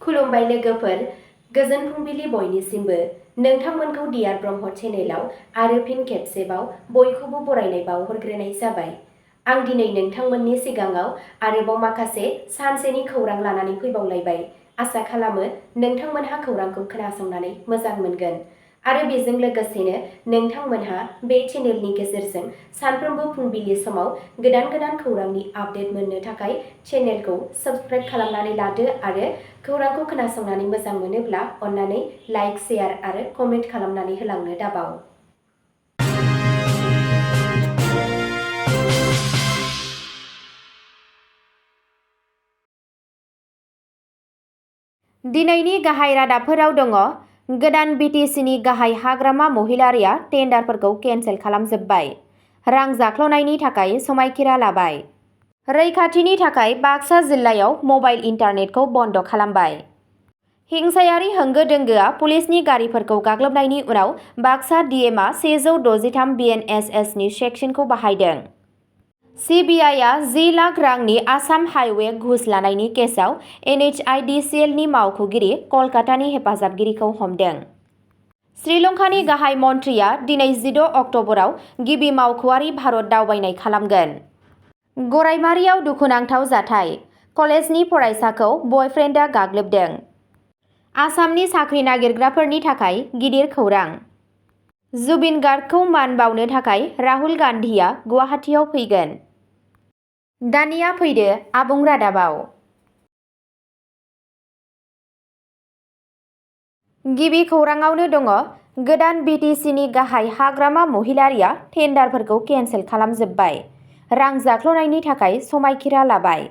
खुलुमबाय लोगोफोर, गोजोन फुंबिलि बयनिसिमबो। नोंथांमोनखौ डियार ब्रह्म चेनेलाव आरो फिन खेबसेबाव बयखौबो बरायनाय बावहरग्रोनाय जाबाय। आं दिनै नोंथांमोननि सिगाङाव आरोबाव माखासे सानसेनि खौरां लानानै फैबावलायबाय। आसा खालामो नोंथांमोनहा खौरांखौ खोनासंनानै मोजां मोनगोन आरो बेजों लोगोसेनो नोंथांमोनहा बे चेनेलनि गेजेरजों सानफ्रोमबो फुंबिलि समाव गोदान खौरांनि आपडेट मोननो थाखाय चेनेलखौ साबस्क्राइब खालामनानै लादो आरो खौरांखौ खोनासंनानै मोजां मोनोब्ला अन्नानै लाइक, शेयार आरो कमेन्ट खालामनानै होलांनो दाबाव। दिनैनि गाहाय रादाबफोराव दङ। गोदान BTCनि गाहाय हाग्रामा महिलारिया टेन्डारफोरखौ केन्सेल खालामजोब्बाय। रां जाख्ल'नायनि थाखाय समायखिरा लाबाय। रैखाथिनि थाखाय बाक्सा जिल्लायाव मबाइल इन्टारनेटखौ बन्द खालामबाय। हिंसायारि होंगो-दोंगोआ पुलिसनि गारिफोरखौ गाग्लोबनायनि उनाव बाक्सा DMआ 163 BNSSनि सेक्सनखौ बाहायदों। CBIआ 10 लाख रांनि आसाम हाइवे घुस लानायनि केसआव NHIDCLनि मावख'गिरि कलकातानि हेफाजाबगिरिखौ हमदों। श्रीलंकानि गाहाय मन्थ्रिया दिनै 16 अक्ट'बराव गिबि मावख'आरि भारत दावबायनाय खालामगोन। गरायमारियाव दुखुनांथाव जाथाय, कलेजनि फरायसाखौ बयफ्रेन्डआ गाग्लोबदों। आसामनि साख्रि नागिरग्राफोरनि थाखाय गिदिर खौरां। जुबिन गार्गखौ मान बावनो थाखाय राहुल गान्धीआ गुवाहाटीआव फैगोन। दानिया फैदो आबुं रादाबाव। गिबि खौराङावनो दङ। गोदान BTCनि गाहाय हाग्रामा महिलारिया टेन्डारफोरखौ केन्सेल खालामजोब्बाय। रां जाख्ल'नायनि थाखाय समायखिरा लाबाय।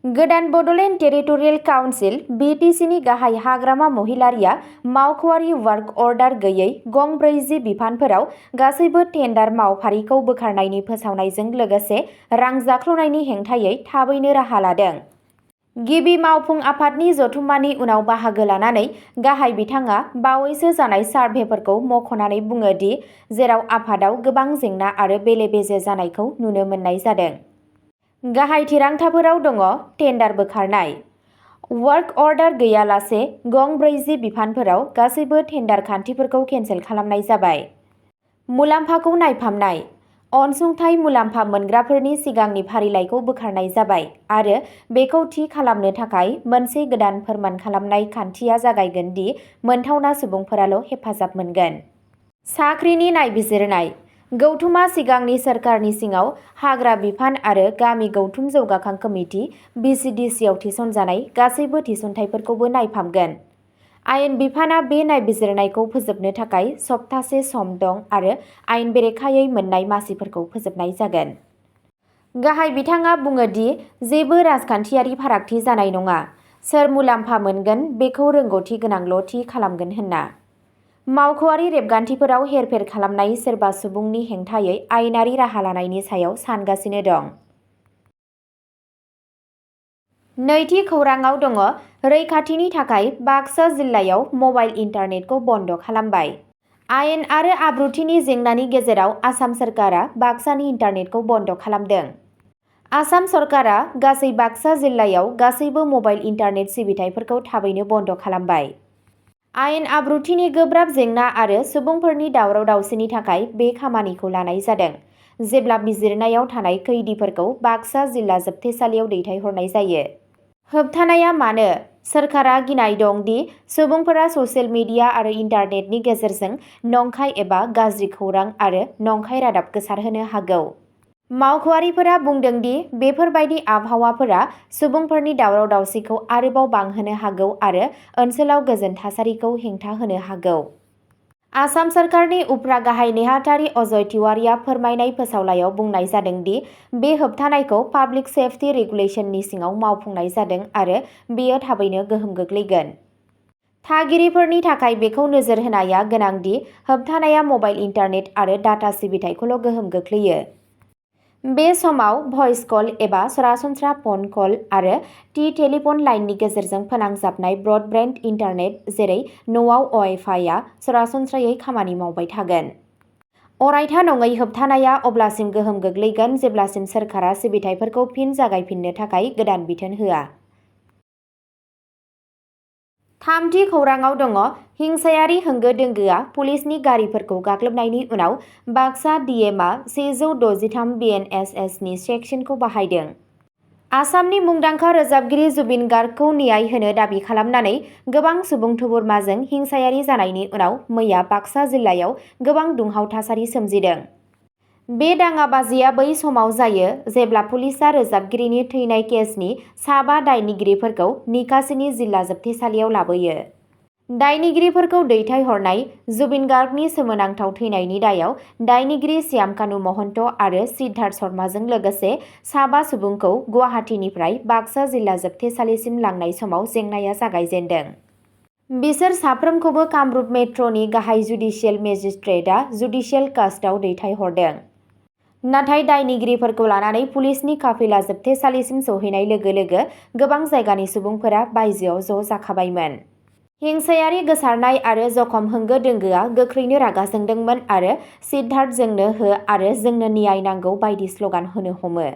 गोदान बड'लेण्ड टेरिटरियेल काउन्सिल BTCनि गाहाय हाग्रामा महिलारिया मावख'आरि वार्क अर्डार गैयै गं 40 बिफानफोराव गासैबो टेन्डार मावफारिखौ बोखारनायनि फोसावनायजों लोगोसे रां जाख्ल'नायनि हेंथायै थाबैनो राहा लादों। गिबि मावफुं आफादनि जथुम्मानि उनाव बाहागो लानानै गाहाय बिथाङा बावैसो जानाय सार्भेफोरखौ मख'नानै बुङो दि जेराव आफादाव गोबां जेंना आरो बेले-बेजे जानायखौ नुनो मोननाय जादों। गाहाय थिरांथाफोराव दङ टेन्डार बोखारनाय। वार्क अर्डार गैयालासे गं 40 बिफानफोराव गासैबो टेन्डार खान्थिफोरखौ केन्सेल खालामनाय जाबाय। मुलाम्फाखौ नायफामनाय। अनसुंथाइ मुलाम्फा मोनग्राफोरनि सिगांनि फारिलाइखौ बोखारनाय जाबाय आरो बेखौ थि खालामनो थाखाय मोनसे गोदान फोरमान खालामनाय खान्थिया जागायगोन दि मोनथावना सुबुंफोराल' हेफाजाब मोनगोन। साख्रिनि नायबिजिरनाय। गौथुमा सिगांनि सोरखारनि सिङाव हाग्रा बिफान आरो गामि गौथुम जौगाखां कमिटि BCDCआव थिसनजानाय गासैबो थिसनथायफोरखौबो नायफामगोन। आयेन बिफानआ बे नायबिजिरनायखौ फोजोबनो थाखाय सप्तासे सम दं आरो आयेन बेरेखायै मोननाय मासिफोरखौ फोजोबनाय जागोन। गाहाय बिथाङा बुङो दि जेबो राजखान्थियारि फारागथि जानाय नङा। सोर मुलाम्फा मोनगोन बेखौ रोंग'थि गोनांल' थि खालामगोन होनना। मावख'आरि रेबगान्थिफोराव हेरफेर खालामनाय सोरबा सुबुंनि हेंथायै आयेनारि राहा लानायनि सायाव सानगासिनो दं। नैथि खौराङाव दङ। रैखाथिनि थाखाय बाक्सा जिल्लायाव मबाइल इन्टारनेटखौ बन्द खालामबाय। आयेन आरो आब्रुथिनि जेंनानि गेजेराव आसाम सरकारा बाक्सानि इन्टारनेटखौ बन्द खालामदों। आसाम सरकारा गासै बाक्सा जिल्लायाव गासैबो मबाइल इन्टारनेट सिबिथाइफोरखौ थाबैनो बन्द खालामबाय। आयेन आब्रुथिनि गोब्राब जेंना आरो सुबुंफोरनि दावराव-दावसिनि थाखाय बे खामानिखौ लानाय जादों। जेब्ला बिजिरनायाव थानाय खैदिफोरखौ बाक्सा जिल्ला जोबथेसालियाव दैथायहरनाय जायो। होबथानाया मानो? सोरखारा गिनाय दं दि सुबुंफोरा ससियेल मिडिया आरो इन्टारनेटनि गेजेरजों नंखाय एबा गाज्रि खौरां आरो नंखाय रादाब गोसारहोनो हागौ। मावख'आरिफोरा बुंदों दि बेफोरबायदि आबहावाफोरा सुबुंफोरनि दावराव-दावसिखौ आरोबाव बांहोनो हागौ आरो ओनसोलाव गोजोन थासारिखौ हेंथा होनो हागौ। आसाम सरकारनि उफ्रा गाहाय नेहाथारि अजय तिवारीया फोरमायनाय फोसावलायाव बुंनाय जादों दि बे होबथानायखौ पाब्लिक सेफटि रेगुलेशननि सिङाव मावफुंनाय जादों आरो बेयो थाबैनो गोहोम गोग्लैगोन। थागिरिफोरनि थाखाय बेखौ नोजोर होनाया गोनां दि होबथानाया मबाइल इन्टारनेट आरो डाटा सिबिथायखौल' गोहोम खोख्लैयो। बे समाव भइस कल एबा सरासनस्रा फन कल आरो टेलिफन लाइननि गेजेरजों फोनांजाबनाय ब्रडबेन्ड इन्टारनेट जेरै न'आव वाइ-फाइआ सरासनस्रायै खामानि मावबाय थागोन। अरायथा नङै होबथानाया अब्लासिम गोहोम गोग्लैगोन जेब्लासिम सोरखारा सिबिथाइफोरखौ फिन जागायफिननो थाखाय गोदान बिथोन होआ। थामथि खौराङाव दङ हिंसायारि होंगो दोंगोआ पुलिसनि गारिफोरखौ गाग्लोबनायनि उनाव बाक्सा डिएमआ 163 BNSSनि सेक्सनखौ बाहायदों। आसामनि मुंदांखा रोजाबगिरि जुबिन गार्गखौ न्याय होनो दाबि खालामनानै गोबां सुबुं थुबुरमाजों हिंसायारि जानायनि उनाव मैया बाक्सा जिल्लायाव गोबां दुंहाव थासारि सोमजिदों। बे दाङाबाजिया बै समाव जायो जेब्ला पुलिसआ रोजाबगिरिनि थैनाय केसनि 7 दायनिगिरिफोरखौ निकासिनि जिल्ला जोबथेसालियाव लाबोयो। दायनिगिरिफोरखौ दैथायहरनाय जुबिन गार्गनि सोमोनांथाव थैनायनि दायाव दायनिगिरि श्यामकानु महन्त आरो सिद्धार्थ शर्माजों लोगोसे 7 सुबुंखौ गुवाहाटीनिफ्राय बाक्सा जिल्ला जोबथेसालिसिम लांनाय समाव जेंनाया जागायजेन्दों। बिसोर साफ्रोमखौबो कामरुप मेट्र'नि गाहाय जुडिशियेल मेजिस्ट्रेटआ जुडिशियेल कास्टडियाव दैथायहरदों। नाथाय दायनिगिरिफोरखौ लानानै पुलिसनि काफिला जोबथेसालिसिम सौहैनाय लोगो लोगो गोबां जायगानि सुबुंफोरा बायजोआव ज' जाखाबायमोन। हिंसायारि गोसारनाय आरो जखम होंगो दोंगोआ गोख्रैनो रागा जोंदोंमोन आरो सिद्धार्थ जोंनो हो आरो जोंनो न्याय नांगौ बायदि स्ल'गान होनो हमो।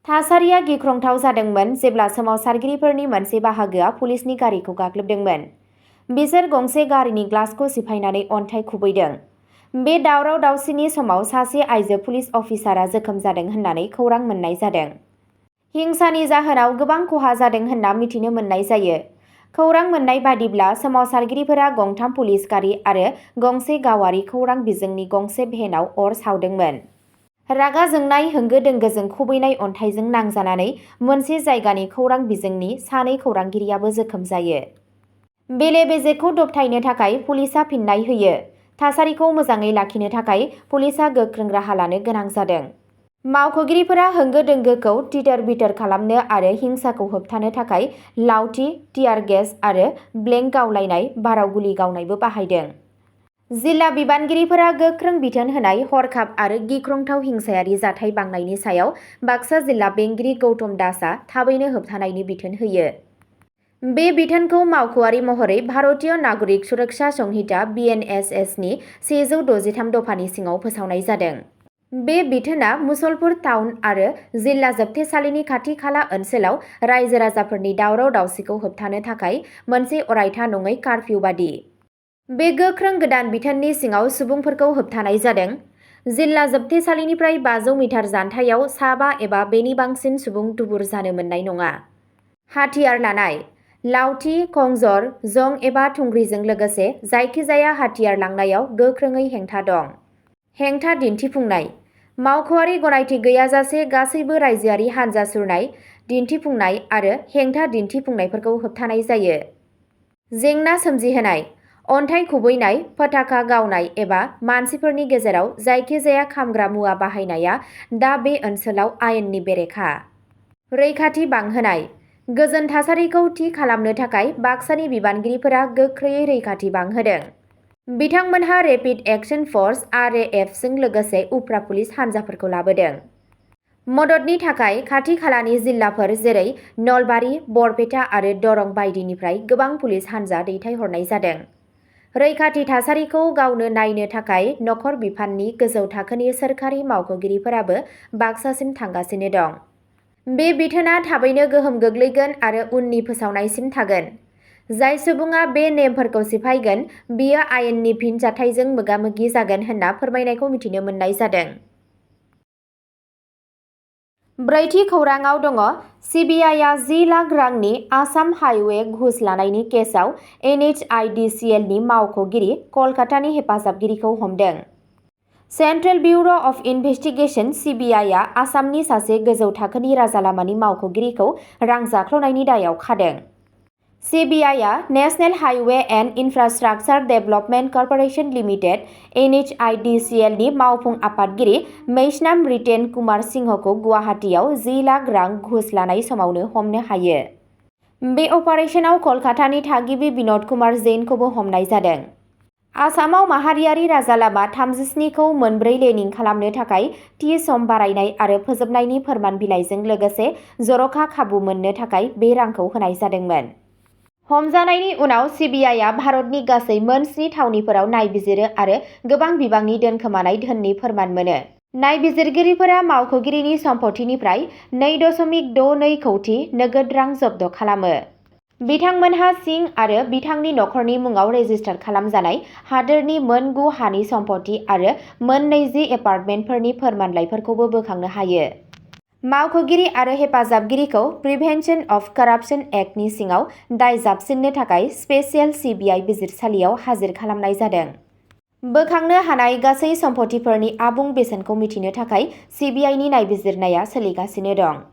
थासारिया गिख्रंथाव जादोंमोन जेब्ला सोमावसारगिरिफोरनि मोनसे बाहागोआ पुलिसनि गारिखौ गाग्लोबदोंमोन। बिसोर गंसे गारिनि ग्लासखौ सिफायनानै अन्थाइ खुबैदों। बे दावराव दावसिनि समाव सासे आइजो पुलिस अफिसारआ जोखोम जादों होननानै खौरां मोन्नाय जादों। हिंसानि जाहोनाव गोबां खहा जादों होनना मिथिनो मोन्नाय जायो। खौरां मोन्नाय बादिब्ला सोमावसारगिरिफोरा गंथाम पुलिस गारि आरो गंसे गावारि खौरां बिजोंनि गंसे भेनआव अर सावदोंमोन। रागा जोंनाय होंगो दोंगोजों खुबैनाय अन्थाइजों नांजानानै मोनसे जायगानि खौरां बिजोंनि 2 खौरांगिरियाबो जोखोम जायो। बेले-बेजेखौ दबथायनो थाखाय पुलिसआ फिन्नाय होयो। थासारिखौ मोजाङै लाखिनो थाखाय पुलिसआ गोख्रों राहा लानो गोनां जादों। मावख'गिरिफोरा होंगो दोंगोखौ तितर-बितर खालामनो आरो हिंसाखौ होबथानो थाखाय लावथि, टियार गेस आरो ब्लेंक गावलायनाय, बाराव गुलि गावनायबो बाहायदों। जिल्ला बिबानगिरिफोरा गोख्रों बिथोन होनाय हरखाब आरो गिख्रंथाव हिंसायारि जाथाय बांनायनि सायाव बाक्सा जिल्ला बेंगिरि गौतम दासआ थाबैनो होबथानायनि बिथोन होयो। बे बिथोनखौ मावख'आरि महरै भारतीय नागरिक सुरक्षा संहिता BNSSनि 163 दफानि सिङाव फोसावनाय जादों। बे बिथोनआ मुसलपुर टाउन आरो जिल्ला जोबथेसालिनि खाथि-खाला ओनसोलाव रायजो-राजाफोरनि दावराव-दावसिखौ होबथानो थाखाय मोनसे अरायथा नङै कारफिउ बादि। बे गोख्रों गोदान बिथोननि सिङाव सुबुंफोरखौ होबथानाय जादों। जिल्ला जोबथेसालिनिफ्राय 500 मिटार जानथायाव 5 एबा बेनि बांसिन सुबुं थुबुर जानो मोननाय नङा। हाथियार लानाय, लावथि, खंजर, जं एबा थुंग्रिजों लोगोसे जायखिजाया हाथियार लांनायाव गोख्रोङै हेंथा दं। हेंथा दिन्थिफुंनाय, मावख'आरि गनायथि गैयाजासे गासैबो रायजोआरि हानजा सुरनाय, दिन्थिफुंनाय आरो हेंथा दिन्थिफुंनायफोरखौ होबथानाय जायो। जेंना सोमजिहोनाय, अन्थाइ खुबैनाय, पताका गावनाय एबा मानसिफोरनि गेजेराव जायखिजाया खामग्रा मुवा बाहायनाया दा बे ओनसोलाव आयेननि बेरेखा। रैखाथि बांहोनाय, गोजोन थासारिखौ थि खालामनो थाखाय बाक्सानि बिबानगिरिफोरा गोख्रैयै रैखाथि बांहोदों। बिथांमोनहा रेपिड एक्शन फर्स RAFजों लोगोसे उफ्रा पुलिस हानजाफोरखौ लाबोदों। मददनि थाखाय खाथि-खालानि जिल्लाफोर जेरै नलबारि, बरपेटा आरो दरं बायदिनिफ्राय गोबां पुलिस हानजा दैथायहरनाय जादों। रैखाथि थासारिखौ गावनो नायनो थाखाय नखर बिफाननि गोजौ थाखोनि सोरखारि मावख'गिरिफोराबो बाक्सासिम थांगासिनो दं। बे बिथोनआ थाबैनो गोहोम गोग्लैगोन आरो उननि फोसावनायसिम थागोन। जाय सुबुङा बे नेमफोरखौ सिफायगोन बियो आयेननि फिनजाथायजों मोगा-मोगि जागोन होनना फोरमायनायखौ मिथिनो मोननाय जादों। ब्रैथि खौराङाव दङ CBIआ 10 लाख रांनि आसाम हाइवे घुस लानायनि केसआव NHIDCLनि मावख'गिरि कलकातानि हेफाजाबगिरिखौ हमदों। सेन्ट्रेल बिउर' अफ इनभेस्टिगेशन CBIआ आसामनि सासे गोजौ थाखोनि राजालामानि मावख'गिरिखौ रां जाख्ल'नायनि दायाव खादों। CBIआ national highway and infrastructure development corporation limited NHIDCLनि मावफुं आफादगिरि मैस्नाम रितेन कुमार सिंहखौ गुवाहाटीआव 10 लाख रां घुस लानाय समावनो हमनो हायो। बे अपारेशनाव कलकातानि थागिबि बिन'द कुमार जैनखौबो हमनाय जादों। आसामाव माहारियारि राजालामा 37 खौ मोनब्रै लेनिं खालामनो थाखाय थि सम बारायनाय आरो फोजोबनायनि फोरमान बिलाइजों लोगोसे जर'खा खाबु मोननो थाखाय बे रांखौ होनाय जादोंमोन। हमजानायनि उनाव CBIआ भारतनि गासै मोन 7 थावनिफोराव नायबिजिरो आरो गोबां बिबांनि दोनखोमानाय धोननि फोरमान मोनो। नायबिजिरगिरिफोरा मावख'गिरिनि सम्पथिनिफ्राय 2.62 कौटि नगद रां जब्द खालामो। बिथांमोनहा सिं आरो बिथांनि नखरनि मुङाव रेजिस्टार खालामजानाय हादोरनि मोन 9 हानि सम्पति आरो मोन 20 एपार्टमेन्टफोरनि फोरमानलाइफोरखौबो बोखांनो हायो। मावख'गिरि आरो हेफाजाबगिरिखौ प्रिभेन्सन अफ कारापसन एक्टनि सिङाव दाय जाबसिननो थाखाय स्पेसियेल सिबिआइ बिजिरसालियाव हाजिर खालामनाय जादों। बोखांनो हानाय गासै सम्पथिफोरनि आबुं बेसेनखौ मिथिनो थाखाय सिबिआइनि नायबिजिरनाया सोलिगासिनो दं।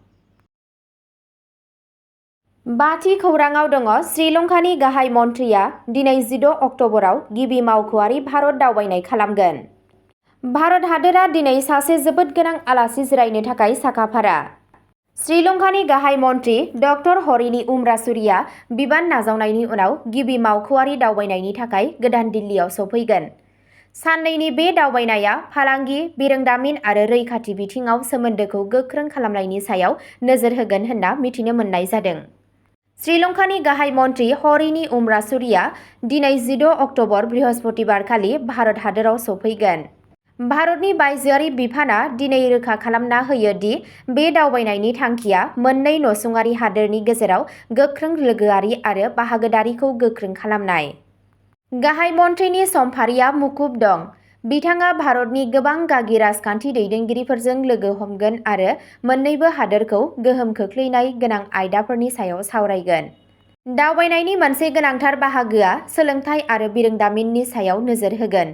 बाथि खौराङाव दङ श्रीलंकानि गाहाय मन्थ्रिया दिनै 16 अक्ट'बराव गिबि मावख'आरि भारत दावबायनाय खालामगोन। भारत हादोरा दिनै सासे जोबोद गोनां आलासि जिरायनो थाखाय साखाफारा। श्रीलंकानि गाहाय मन्थ्रि डक्टर हरिनि उमरासुरिया बिबान नाजावनायनि उनाव गिबि मावख'आरि दावबायनायनि थाखाय गोदान दिल्लीयाव सौफैगोन। साननैनि बे दावबायनाया फालांगि, बिरोंदामिन आरो रैखाथि बिथिङाव सोमोन्दोखौ गोख्रों खालामनायनि सायाव नोजोर होगोन होनना मिथिनो मोननाय जादों। श्रीलंकानि गाहाय मन्थ्रि हरिनि उमरासुरिया दिनै 16 अक्ट'बर बृहस्पतिबारखालि भारत हादोराव सौफैगोन। भारतनि बायजोआरि बिफानआ दिनै रोखा खालामना होयो दि बे दावबायनायनि थांखिया मोननै नसुङारि हादोरनि गेजेराव गोख्रों लोगोआरि आरो बाहागोदारिखौ गोख्रों खालामनाय। गाहाय मन्थ्रिनि समफारिया मुखुब दं। बिथाङा भारतनि गोबां गागि राजखान्थि दैदेनगिरिफोरजों लोगो हमगोन आरो मोन्नैबो हादोरखौ गोहोम खोख्लैनाय गोनां आयदाफोरनि सायाव सावरायगोन। दावबायनायनि मोनसे गोनांथार बाहागोआ सोलोंथाइ आरो बिरोंदामिननि सायाव नोजोर होगोन।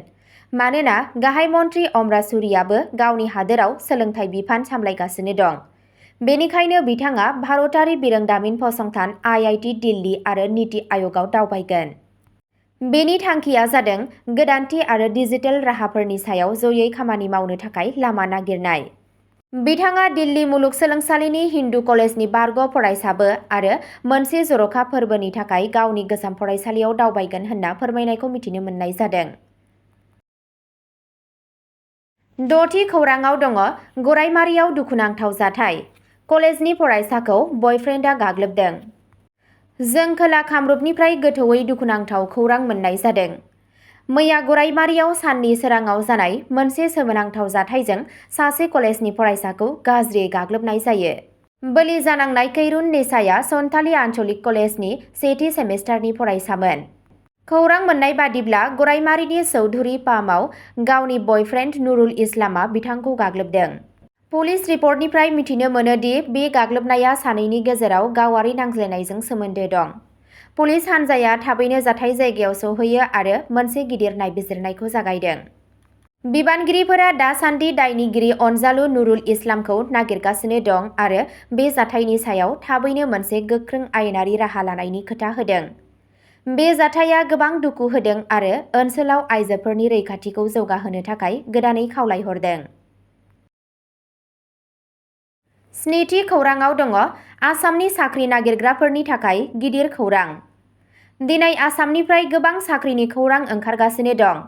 मानोना गाहाय मन्थ्रि अमरासुरियाबो गावनि हादोराव सोलोंथाइ बिफान सामलायगासिनो दं। बेनिखायनो बिथाङा भारतारि बिरोंदामिन फसंथान IIT दिल्ली आरो नीति आय'गआव दावबायगोन। बेनि थांखिया जादों गोदानथि आरो डिजिटेल राहाफोरनि सायाव जयै खामानि मावनो थाखाय लामा नागिरनाय। बिथाङा दिल्ली मुलुगसोलोंसालिनि हिन्दु कलेजनि बारग' फरायसाबो आरो मोनसे जर'खा फोरबोनि थाखाय गावनि गोजाम फरायसालियाव दावबायगोन होनना फोरमायनायखौ मिथिनो मोननाय जादों। द'थि खौराङाव दङ गरायमारियाव दुखुनांथाव जाथाय। कलेजनि फरायसाखौ बयफ्रेन्डआ गाग्लोबदों। जों खोला कामरुपनिफ्राय गोथौवै दुखुनांथाव खौरां मोननाय जादों। मैया गरायमारियाव साननि सोराङाव जानाय मोनसे सोमोनांथाव जाथायजों सासे कलेजनि फरायसाखौ गाज्रियै गाग्लोबनाय जायो। बोलि जानांनाय कैरुन नेसाया सन्थाली आन्चलिक कलेजनि सेथि सेमेस्टारनि फरायसामोन। खौरां मोननाय बादिब्ला गरायमारिनि चौधुरी पाम्पआव गावनि बयफ्रेन्ड नुरुल इस्लामआ बिथांखौ गाग्लोबदों। पुलिस रिपर्टनिफ्राय मिथिनो मोनो दि बे गाग्लोबनाया सानैनि गेजेराव गावारि नांज्लायनायजों सोमोन्दो दं। पुलिस हान्जाया थाबैनो जाथाय जायगायाव सौहैयो आरो मोनसे गिदिर नायबिजिरनायखौ जागायदों। बिबानगिरिफोरा दासान्दि दायनिगिरि अनजालु नुरुल इस्लामखौ नागिरगासिनो दं आरो बे जाथायनि सायाव थाबैनो मोनसे गोख्रों आयेनारि राहा लानायनि खोथा होदों। बे जाथाया गोबां दुखु होदों आरो ओनसोलाव आइजोफोरनि रैखाथिखौ जौगाहोनो थाखाय गोदानै खावलायहरदों। स्निथि खौराङाव दङ आसामनि साख्रि नागिरग्राफोरनि थाखाय गिदिर खौरां। दिनै आसामनिफ्राय गोबां साख्रिनि खौरां ओंखारगासिनो दं।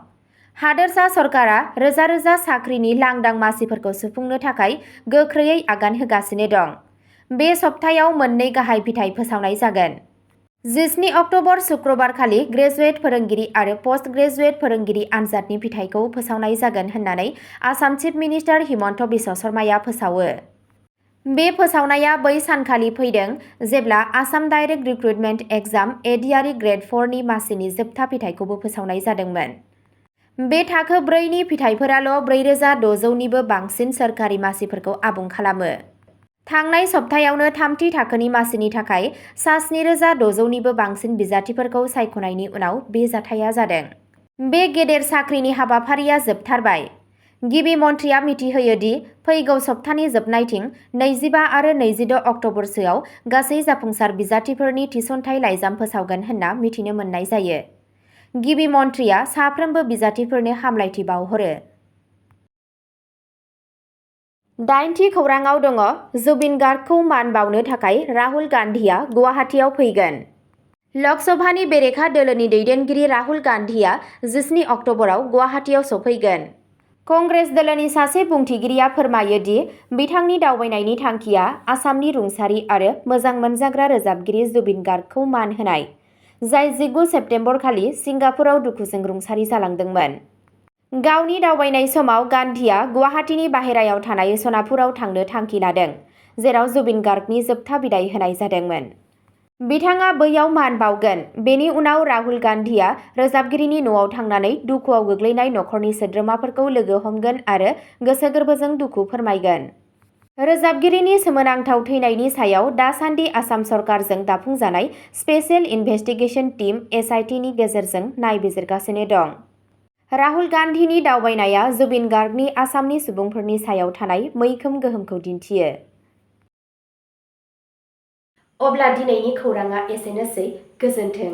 हादोरसा सरकारा रोजा रोजा साख्रिनि लांदां मासिफोरखौ सुफुंनो थाखाय गोख्रैयै आगान होगासिनो दं। बे सप्तायाव मोननै गाहाय फिथाइ फोसावनाय जागोन। 17 अक्ट'बर शुक्रबारखालि ग्रेजुवेट फोरोंगिरि आरो पस्ट ग्रेजुवेट फोरोंगिरि आनजादनि फिथाइखौ फोसावनाय जागोन होननानै आसाम चिफ मिनिस्टार हिमन्त बिश्व शर्माया फोसावो। बे फोसावनाया बै सानखालि फैदों जेब्ला Assam direct recruitment exam ADRE grade 4 नि मासिनि जोबथा फिथाइखौबो फोसावनाय जादोंमोन। बे थाखो 4 नि फिथाइफोराल' 4600 निबो बांसिन सोरखारि मासिफोरखौ आबुं खालामो। थांनाय सप्तायावनो थामथि थाखोनि मासिनि थाखाय सा 7600 निबो बांसिन बिजाथिफोरखौ सायख'नायनि उनाव बे जाथाया जादों। बे गेदेर साख्रिनि हाबाफारिया जोबथारबाय। गिबि मन्थ्रिया मिथिहोयो दि फैगौ सप्तानि जोबनायथिं 25 आरो 26 अक्ट'बरसोआव गासै जाफुंसार बिजाथिफोरनि थिसनथाइ लाइजाम फोसावगोन होनना मिथिनो मोननाय जायो। गिबि मन्थ्रिया साफ्रोमबो बिजाथिफोरनो हामलायथि बावहरो। 8थि खौराङाव दङ जुबिन गार्गखौ मान बावनो थाखाय राहुल गान्धीआ गुवाहाटीआव फैगोन। लकसभानि बेरेखा दोलोनि दैदेनगिरि राहुल गान्धीआ 17 अक्ट'बराव गुवाहाटीआव सौफैगोन। कंग्रेस दोलोनि सासे बुंथिगिरिया फोरमायो दि बिथांनि दावबायनायनि थांखिया आसामनि रुंसारि आरो मोजां मोनजाग्रा रोजाबगिरि जुबिन गार्गखौ मान होनाय, जाय 19 सेप्तेम्बरखालि सिंगापुराव दुखुजों रुंसारि जालांदोंमोन। गावनि दावबायनाय समाव गान्धीआ गुवाहाटीनि बाहेरायाव थानाय सनापुराव थांनो थांखि लादों, जेराव जुबिन गार्गनि जोबथा बिदाइ होनाय जादोंमोन। बिथाङा बैयाव मान बावगोन। बेनि उनाव राहुल गान्धीआ रोजाबगिरिनि न'आव थांनानै दुखुआव गोग्लैनाय नखरनि सोद्रोमाफोरखौ लोगो हमगोन आरो गोसो गोरबोजों दुखु फोरमायगोन। रोजाबगिरिनि सोमोनांथाव थैनायनि सायाव दासान्दि आसाम सरकारजों दाफुंजानाय स्पेशेल इनभेस्टिगेशन टीम (SIT)नि गेजेरजों नायबिजिरगासिनो दं। राहुल गान्धीनि दावबायनाया जुबिन गार्गनि आसामनि सुबुंफोरनि सायाव थानाय मैखोम गोहोमखौ दिन्थियो। अब्ला दिनैनि खौरांआ एसेनोसै। गोजोन्थों।